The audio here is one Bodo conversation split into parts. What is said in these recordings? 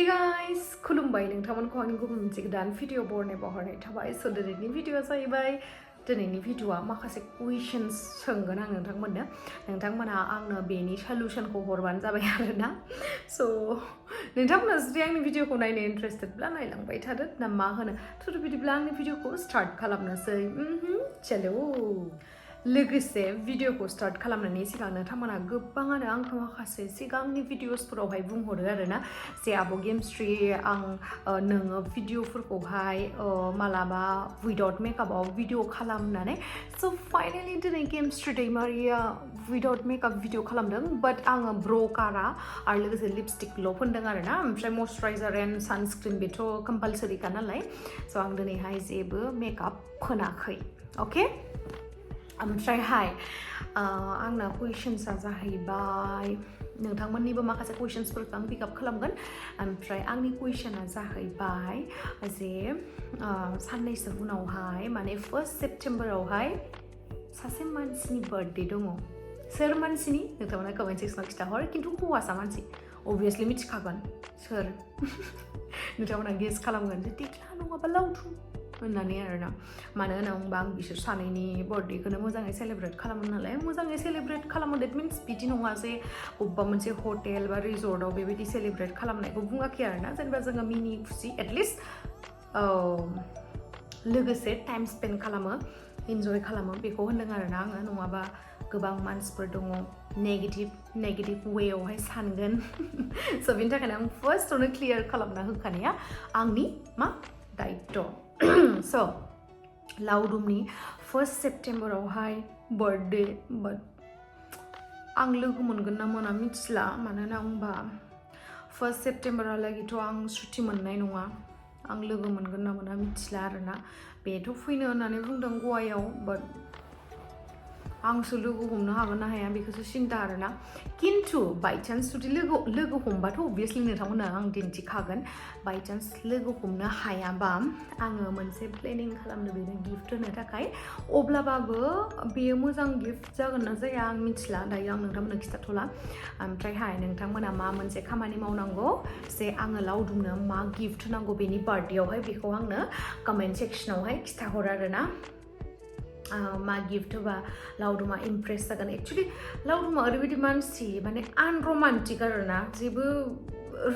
Hey guys, Khulumbai नोंथांमोनखौ आंनि गुबुन मोनसे गोदान भिडिअ बरनाय बावहरनाय थाबाय स दिनैनि भिडिअआ जाहैबाय दिनैनि भिडिअआ माखासे कुइशन्स सोंगोन आं नोंथांमोननो नोंथांमोना आंनो बेनि सल्युशनखौ हरबानो जाबाय आरोना स नोंथांमोना जुदि आंनि भिडिअखौ नायनो इन्ट्रेस्टेडब्ला नायलांबाय थादो ना मा होनो थ' बिदिब्ला आंनि भिडिअखौ स्टार्ट खालामनोसै चलो लोगोसे भिडिअखौ स्टार्ट खालामनायनि सिगां नोंथांमोना गोबाङानो आंखौ माखासे सिगांनि भिडिअसफोरावहाय बुंहरो आरोना जे आब' गेमस्रि आं नोङो भिडिअफोरखौहाय मालाबा विदाउट मेकआपआव भिडिअ खालामनानै स' फाइनालि दिनै गेमस्रि दैमारिया विदाउट मेकआप भिडिअ खालामदों बाट आङो ब्र' कारा आरो लोगोसे लिपस्टिकल' फोनदों आरोना ओमफ्राय मयस्चाराइजार एन्ड सानस्क्रिन बेथ' कम्पालसरिखा नालाय स' आं दिनैहाय जेबो मेकआप फोनाखै अके ओमफ्रायहाय आंना कुइशन्सआ जाहैबाय नोंथांमोननिबो माखासे कुइशन्सफोरखौ आं पिकआप खालामगोन ओमफ्राय आंनि कुइशना जाहैबाय जे साननैसो उनावहाय माने 1 सेप्टेम्बरावहाय सासे मानसिनि बार्थडे दङ सोर मानसिनि नोंथांमोना कमेन्ट सेक्सनाव खिथाहर खिन्थु हौवासा मानसि अभियासलि मिथिखागोन सोर नोंथांमोना गेस खालामगोन जे टिक्ला नङाबा लावथुम होननानै आरोना मानो होनना बुंबा आं बिसोर सानैनि बार्थडेखौनो मोजाङै सेलेब्रेट खालामो नालाय मोजाङै सेलेब्रेट खालामो देट मिन्स बिदि नङा जे बबेबा मोनसे हटेल बा रिजर्टआव बेबायदि सेलेब्रेट खालामनायखौ बुङाखै आरोना जेनेबा जोङो मिनि खुसि एटलिस्ट लोगोसे टाइम स्पेन्ड खालामो इन्जय खालामो बेखौ होनदों आरोना आङो नङाबा गोबां मानसिफोर दङ नेगेटिभ वेआवहाय सानगोन स' बेनि थाखायनो आं फार्स्टआवनो क्लियार खालामना होखानाया आंनि मा दायित्व स' लावदुमनि 1 सेप्टेम्बरावहाय बार्थडे बाट आं लोगो मोनगोन ना मोना मिथिला मानो होनना बुंबा 1 सेप्टेम्बरालागिथ' आं सुटि मोननाय नङा आं लोगो मोनगोन ना मोना मिथिला आरोना बेथ' फैनो होननानै बुंदों गवायाव बाट आंसो लोगो हमनो हागोन ना हाया बेखौसो सिन्था आरोना खिन्थु बाइचान्स जुदि लोगो हमबाथ' अभियासलि नोंथांमोना आं दिन्थिखागोन बाइचान्स लोगो हमनो हायाबा आङो मोनसे प्लेनिं खालामनो बेनो गिफ्ट होनो थाखाय अब्लाबाबो बेयो मोजां गिफ्ट जागोन ना जाया आं मिथिला दायो आं नोंथांमोननो खिथाथ'ला ओमफ्रायहाय नोंथांमोना मा मोनसे खामानि मावनांगौ जे आङो लावदुमनो मा गिफ्ट होनांगौ बेनि बार्थडेयावहाय बेखौ आंनो कमेन्ट सेक्सनावहाय खिथाहर आरोना मा गिफ्ट होबा लावदुमा इमप्रेस जागोन एक्चुअलि लावदुमा ओरैबायदि मानसि माने आनरमान्टिक आरोना जेबो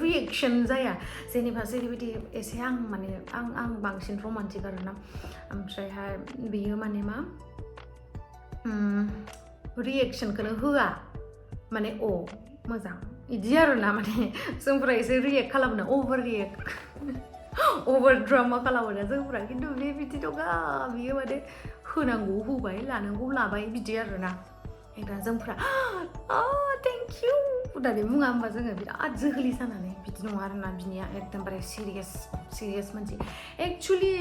रिएक्शन जाया जेनेबा जेरैबायदि एसे आं माने आं बांसिन रमान्टिक आरोना ओमफ्रायहाय बेयो माने मा रिएक्शनखौनो होआ माने अ मोजां बिदि आरोना माने जोंफोरा एसे रिएक्ट खालामनो अभार ड्रामा खालामो ना जोंफोरा खिन्थु बे बिदि नङा बियो माने होनांगौ होबाय लानांगौ लाबाय बिदि आरोना दा जोंफ्रा थेंक इउ होननानै बुङा होमबा जोङो बिराद जोहोलि जानानै बिदि नङा आरोना बिनिया एकदमबारे सिरियास मानसि एक्चुअलि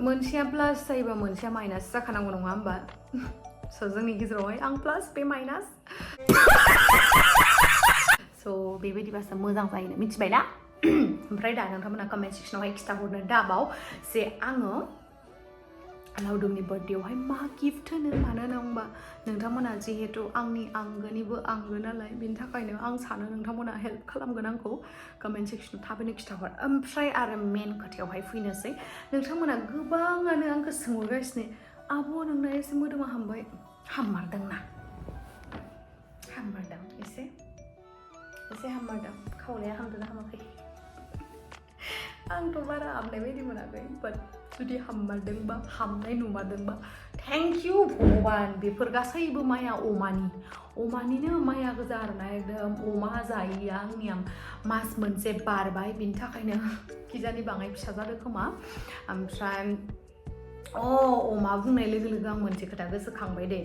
मोनसेया प्लास जायोबा मोनसेया माइनास जाखानांगौ नङा होमबा स' जोंनि गेजेरावहाय आं प्लास बे माइनास स' बेबायदिबासो मोजां जायो मिथिबाय ना ओमफ्राय दा नोंथांमोना कमेन्ट सेक्सनावहाय खिथाहरनो दाबाव जे आङो लावदुमनि बार्थडेयावहाय मा गिफ्ट होनो मानो होनना बुंबा नोंथांमोना जिहेतु आंनि आंगोनिबो आंगो नालाय बेनि थाखायनो आं सानो नोंथांमोना हेल्प खालामगोन आंखौ कमेन्ट सेक्सनाव थाबैनो खिथाहर ओमफ्राय आरो मेन खोथायावहाय फैनोसै नोंथांमोना गोबाङानो आंखौ सोंहरगासिनो आब' नोंना एसे मोदोमा हाममारदोंना हाममारदों एसे हाममारदों खावलाया हामदोंना हामाखै आंथ' बारा हामनाय बायदि मोनाखै बाट जुदि हाममारदोंबा हामनाय नुमारदोंबा थेंक इउ भगबान बेफोर गासैबो माया अमानिनो माया गोजा आरोना एकदम अमा जायैया आंनिया मास मोनसे बारबाय बिनि थाखायनो खिजानि बाङाय फिसा जादों खोमा ओमफ्राय अमा बुंनाय लोगो लोगो आं मोनसे खोथा गोसोखांबाय दे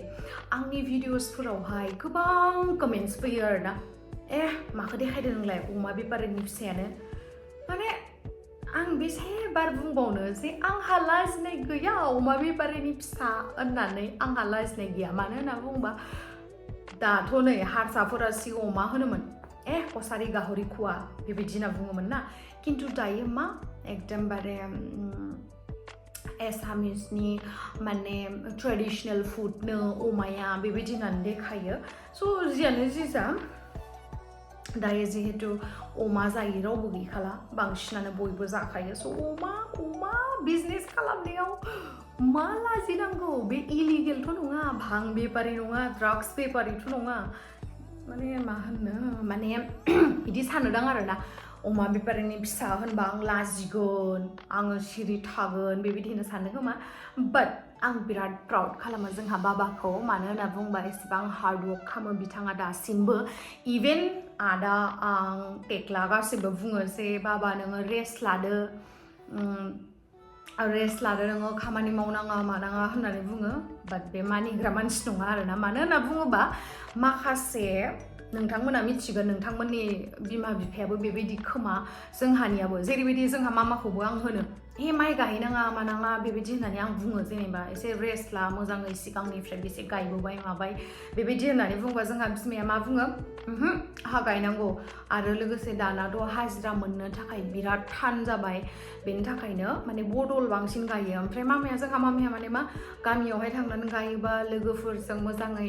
आंनि भिडिअसफोरावहाय गोबां कमेन्ट्स फैयो आरोना माखौ देखायदों नोंलाय अमा बेपारिनि फिसायानो माने आं बेसे बार बुंबावनो जे आंहा लाजिनाय गैया अमा बेपारिनि फिसा होननानै आंहा लाजिनाय गैया मानो होनना बुंबा दाथ' नै हारसाफोरा सिगाङाव मा होनोमोन कसारि गाहरि खुवा बेबायदि होनना बुङोमोन ना खिन्थु दायो मा एकदमबारे एसामिसनि माने ट्रेडिशनेल फुडनो अमाया बेबायदि होननानै देखायो स' जियानो जिजा दायो जिहेतु अमा जायै रावबो गैखाला बांसिनानो बयबो जाखायो स' अमा बिजनेस खालामनायाव मा लाजिनांगौ बे इलिगेलथ' नङा भां बेपारि नङा ड्राग्स बेपारिथ' नङा माने मा होननो माने बिदि सानोदां आरोना अमा बेपारिनि फिसा होनबा आं लाजिगोन आङो सिरि थागोन बेबायदि होनो सानदों खोमा बाट आं बिराद प्राउड खालामो जोंहा बाबाखौ मानो होनना बुंबा एसेबां हार्डवर्क खालामो बिथाङा दासिमबो इभेन आदा आं टेक्ला गासिबो बुङो जे बाबा नोङो रेस्ट लादो नोङो खामानि मावनाङा मानाङा होननानै बुङो बाट बे मानिग्रा मानसि नङा आरोना मानो होनना बुङोबा माखासे नोंथांमोना मिथिगोन नोंथांमोननि बिमा बिफायाबो बेबायदि खोमा जोंहानियाबो जेरैबायदि जोंहा मामाखौबो आं होनो माइ गायनाङा मानाङा बेबायदि होननानै आं बुङो जेनेबा एसे रेस्ट ला मोजाङै सिगांनिफ्राय बेसे गायबोबाय माबाय बेबायदि होननानै बुंबा जोंहा बिमाया मा बुङो हा गायनांगौ आरो लोगोसे दानाथ' हाजिरा मोननो थाखाय बिराद थान जाबाय बेनि थाखायनो माने बदल बांसिन गायो ओमफ्राय जोंहा मामाया माने मा गामियावहाय थांनानै गायोबा लोगोफोरजों मोजाङै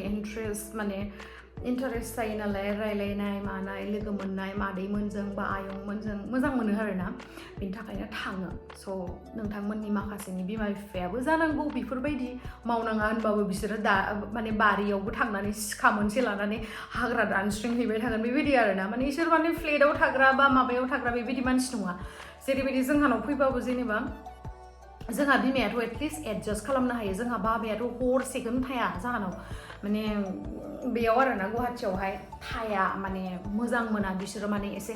इन्टारेस्ट जायो नालाय रायलायनाय मानाय लोगो मोननाय मादैमोनजों बा आयंमोनजों मोजां मोनो आरोना बेनि थाखायनो थाङो स' नोंथांमोननि माखासेनि बिमा बिफायाबो जानांगौ बेफोरबायदि मावनाङा होनबाबो बिसोरो दा माने बारियावबो थांनानै सिखा मोनसे लानानै हाग्रा दानस्रिंहैबाय थागोन बेबायदि आरोना माने इसोर माने फ्लेटाव थाग्रा बा माबायाव थाग्रा बेबायदि मानसि नङा जेरैबायदि जोंहानाव फैबाबो जेनेबा जोंहा बिमायाथ' एटलिस्ट एडजास्ट खालामनो हायो जोंहा बाबायाथ' हरसेखौनो थाया जाहानाव माने बेयाव आरोना गुवाहाटियावहाय थाया माने मोजां मोना बिसोरो माने एसे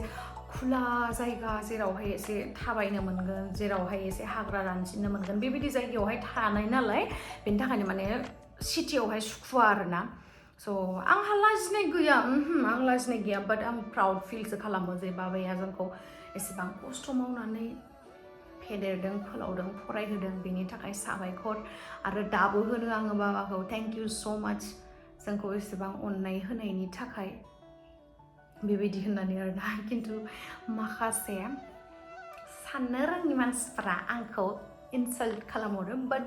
खुला जायगा जेरावहाय एसे थाबायनो मोनगोन जेरावहाय एसे हाग्रा रानसिननो मोनगोन बेबायदि जायगायावहाय थानाय नालाय बेनि थाखायनो माने सिटियावहाय सुखुवा आरोना स' आंहा लाजिनाय गैया आं लाजिनाय गैया बाट आं प्राउड फिलसो खालामो जे बाबाया जोंखौ एसेबां खस्थ' मावनानै फेदेरदों फोलावदों फरायहोदों बेनि थाखाय साबायखर आरो दाबो होनो आङो बाबाखौ थेंक इउ स' माच जोंखौ एसेबां अननाय होनायनि थाखाय बेबायदि होननानै आरोना खिन्थु माखासे साननो रोङि मानसिफ्रा आंखौ इनसाल्ट खालामहरो बाट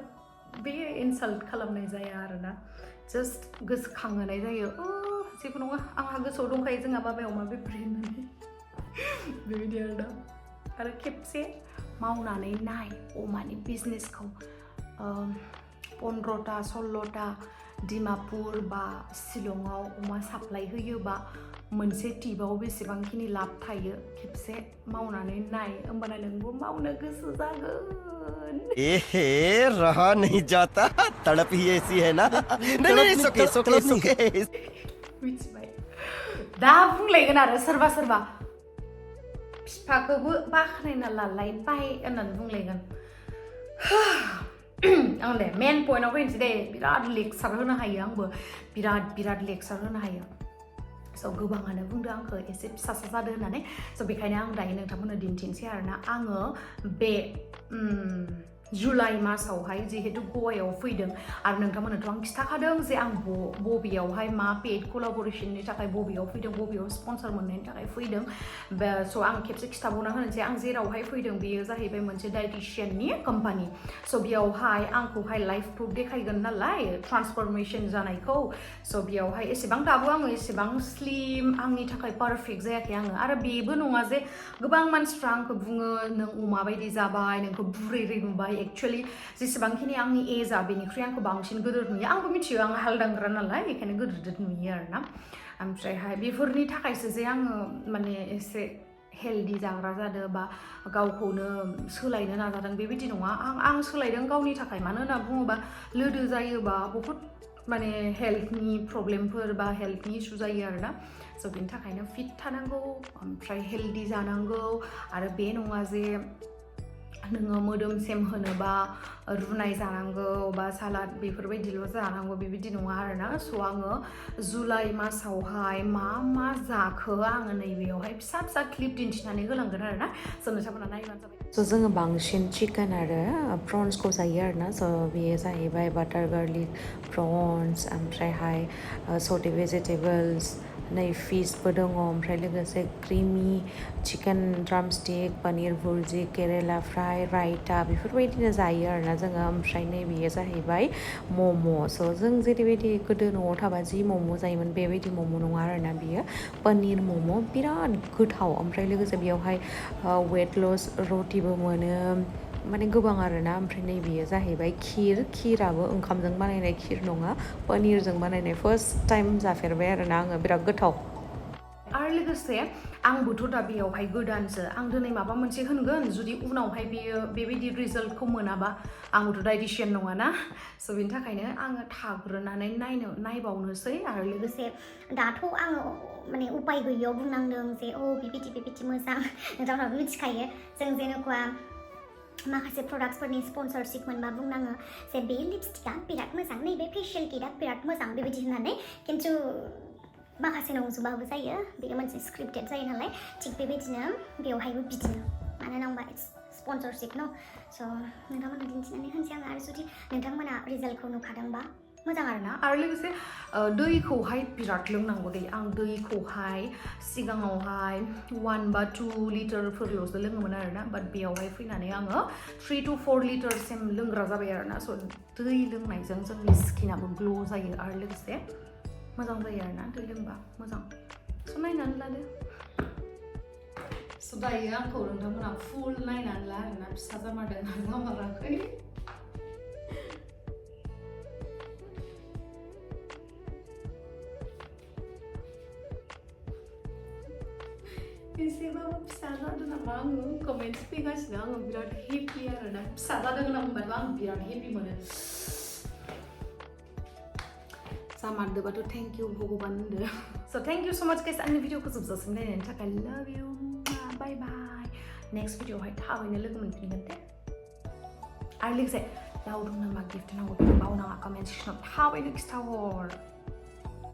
बे इनसाल्ट खालामनाय जाया आरोना जास्ट गोसोखांहोनाय जायो जेबो नङा आंहा गोसोआव दंखायो जोंहा बाबाया अमा बेपारि होननानै बेबायदि आरो खेबसे मावनानै नाय अमानि बिजनेसखौ 15टा 16टा डिमापुर बा शिलंआव अमा साप्लाइ होयोबा मोनसे टिपआव बेसेबांखिनि लाब थायो खेबसे मावनानै नाय होमबाना नोंबो मावनो गोसो जागोन रहा नहीं जाता तड़प ही ऐसी है ना नहीं सोके मिथिबाय दा बुंलायगोन आरो सोरबा बिफाखौबो बाख्नायना लालायबाय होननानै बुंलायगोन आं दे मेन पइन्टआव फैनोसै दे बिराद लेक्सार होनो हायो आंबो बिराद लेक्सार होनो हायो स' गोबाङानो बुंदों आंखौ एसे फिसा जादों होननानै स' बेखायनो आं दायो नोंथांमोननो दिन्थिनोसै आरोना आङो बे जुलाइ मासावहाय जिहेतु गवायाव फैदों आरो नोंथांमोननोथ' आं खिथाखादों जे आं बबेयावहाय मा पेड कलाबरेसननि थाखाय बबेयाव फैदों बबेयाव स्पन्सर मोननायनि थाखाय फैदों स' आं खेबसे खिथाबावना होनोसै आं जेरावहाय फैदों बेयो जाहैबाय मोनसे डाइटिशियाननि कम्पानि स' बेयावहाय आंखौहाय लाइफ प्रुफ देखायगोन नालाय ट्रान्सफरमेसन जानायखौ स' बेयावहाय दाबो आङो एसेबां स्लिम आंनि थाखाय पारफेक्ट जायाखै आङो आरो बेबो नङा जे गोबां मानसिफ्रा आंखौ बुङो नों अमा बायदि जाबाय नोंखौ बुरै नुबाय एक्चुअलि जेसेबांखिनि आंनि एजआ बेनिख्रुइ आंखौ बांसिन गिदिर नुयो आंबो मिथियो आं हालदांग्रा नालाय बेखायनो गिदिर नुयो आरोना ओमफ्रायहाय बेफोरनि थाखायसो जे आङो माने एसे हेल्दि जाग्रा जादों बा गावखौनो सोलायनो नाजादों बेबायदि नङा आं सोलायदों गावनि थाखाय मानो होनना बुङोबा लोदो जायोबा बहुत माने हेल्थनि प्रब्लेमफोर बा हेल्थनि इसु जायो आरोना स' बेनि थाखायनो फिट थानांगौ ओमफ्राय हेल्दि जानांगौ आरो बे नङा जे नोङो मोदोम सेम होनोबा रुनाय जानांगौ बा सालाद बेफोरबायदिल' जानांगौ बेबायदि नङा आरोना स' आङो जुलाइ मासावहाय मा जाखो आङो नैबेयावहाय फिसा क्लिप दिन्थिनानै होलांगोन आरोना स' नोंथांमोना नायबानो जाबाय स' जोङो बांसिन चिकेन आरो प्रन्सखौ जायो आरोना स' बेयो जाहैबाय बाटार गार्लिक प्रन्स ओमफ्रायहाय सटे भेजिटेबल्स नै फिसबो दङ ओमफ्राय लोगोसे creamy chicken drumstick paneer bhurji Kerala fry raita बेफोरबायदिनो जायो आरोना जोङो ओमफ्राय नै बेयो जाहैबाय मम' स' जों जेरैबायदि गोदो न'आव थाबा जि मम' जायोमोन बेबायदि मम' नङा आरोना बियो पनिर मम' बिराद गोथाव ओमफ्राय लोगोसे बेयावहाय वेट लस रटिबो मोनो माने गोबां आरोना ओमफ्राय नै बेयो जाहैबाय खिराबो ओंखामजों बानायनाय खिर नङा पनिरजों बानायनाय फार्स्ट टाइम जाफेरबाय आरोना आङो बिराद गोथाव आरो लोगोसे आंबोथ' दा बेयावहाय गोदानसो आं दिनै माबा मोनसे होनगोन जुदि उनावहाय बेयो बेबायदि रिजाल्टखौ मोनाबा आंबोथ' डाइटिशियान नङाना स' बेनि थाखायनो आङो थाग्रोनानै नायबावनोसै आरो लोगोसे दाथ' आङो माने उपाय गैयैयाव बुंनांदों जे बेबायदि मोजां नोंथांमोनाबो मिथिखायो जों जेनेबा माखासे प्रडाक्ट्सफोरनि स्पन्सरशिप मोनबा बुंनाङो जे बे लिपस्टिकआ बिराद मोजां नैबे फेशियल किटआ बिराद मोजां बेबायदि होननानै खिन्थु माखासे नंजोबाबो जायो बेयो मोनसे स्क्रिप्टेड जायो नालाय थिग बेबायदिनो बेवहायबो बिदिनो मानो होनबा स्पन्सरशिप न' स' नोंथांमोना दिन्थिनानै होनसै आङो आरो जुदि नोंथांमोना रिजाल्टखौ नुखादोंबा मोजां आरोना आरो लोगोसे दैखौहाय बिराद लोंनांगौ दै आं दैखौहाय सिगाङावहाय 1 बा 2 लिटारफोरल'सो लोङोमोन आरोना बाट बेयावहाय फैनानै आङो 3 to 4 लिटारसिम लोंग्रा जाबाय आरोना स' दै लोंनायजों जोंनि स्किनाबो ग्ल' जायो आरो लोगोसे मोजां जायो आरोना दै लोंबा मोजां स' नायनानै लादो स' दायो आंखौ नोंथांमोना फुल नायनानै ला आरोना फिसा जामारदों ना जामाराखै एसेबाबो फिसा जादों नामा आङो कमेन्ट्स फैगासिनो आङो बिराद हेपि आरोना फिसा जादों होनना बुंबाथ' आं बिराद हेपि मोनो जामारदोबाथ' थेंक इउ भगबान होनदो स' थेंक इउ स' माच गाइस आंनि भिडिअखौ जोबजासिम नायनायनि थाखाय लाभ इउ बाय बाय नेक्स्ट भिडिअआवहाय थाबैनो लोगो मोनफिनगोन दे आरो लोगोसे लावदुम नामा गिफ्ट नांगौ बेखौ बावनाङा कमेन्ट सेक्सनाव थाबैनो खिथाहर